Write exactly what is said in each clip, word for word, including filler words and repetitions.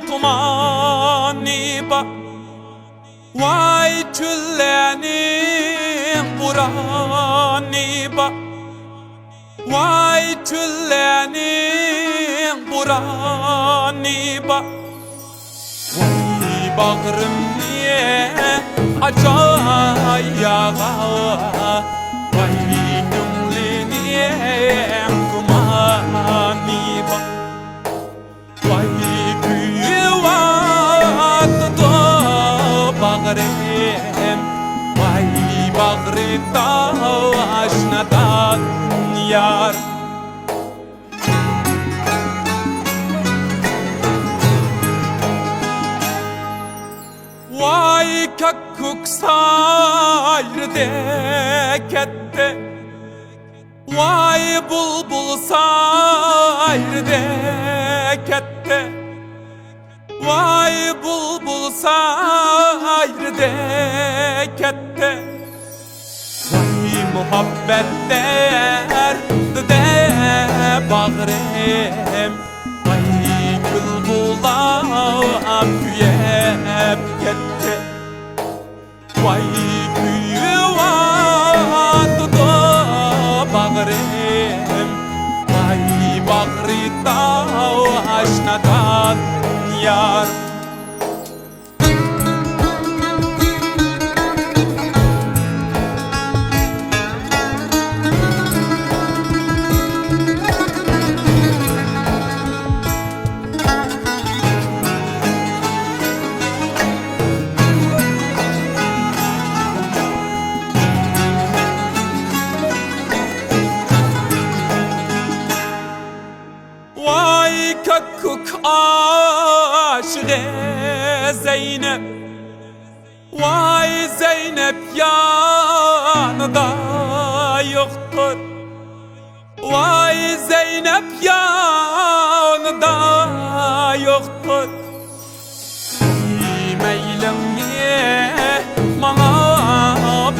تۇمانى بار، ۋاي چۆللەرنىڭ بورانى بار، ۋاي چۆللەرنىڭ بورانى بار. ۋاي باغرىمنى ئاچاي ياغا، ۋاي كۆڭلىنىڭ گۇمانى بار. ۋاي كۆيۈۋاتىدۇ باغرىم، ۋاي باغرى تاش نادان يار. ۋاي كاككۇك سايرىدى كەتتى، ۋاي بۇلبۇل سايرىدى كەتتى، ۋاي بۇلبۇل سايرىدى كەتتى. ۋاي مۇھەببەت دەردىدە باغرىم، ۋاي گۈل بۇلاپ كۆيۈپ كەتتى. ۋاي كۆيۈۋاتىدۇ باغرىم، ۋاي باغرى تاش نادان يار. ۋاي كاككۇك ئاشىقى زەينەپ، ۋاي زەينەپ يانىدا يوقتۇر، ۋاي زەينەپ يانىدا يوقتۇر. مەيلىڭنى ماڭا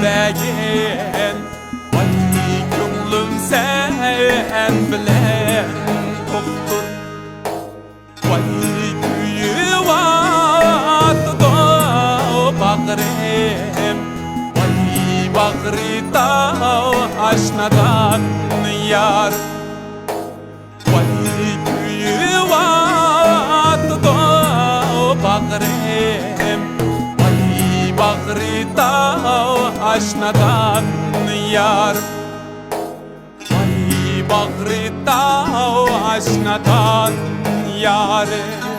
بەرگىن، ۋاي كۆڭلۈم سەن بىلەن توقتۇر. ۋاي كۆيۈۋاتىدۇ باغرىم، ۋاي باغرى تاش نادان يار. ۋاي كۆيۈۋاتىدۇ باغرىم، ۋاي باغرى تاش نادان يار. ۋاي باغرى تاش نادان يارىم.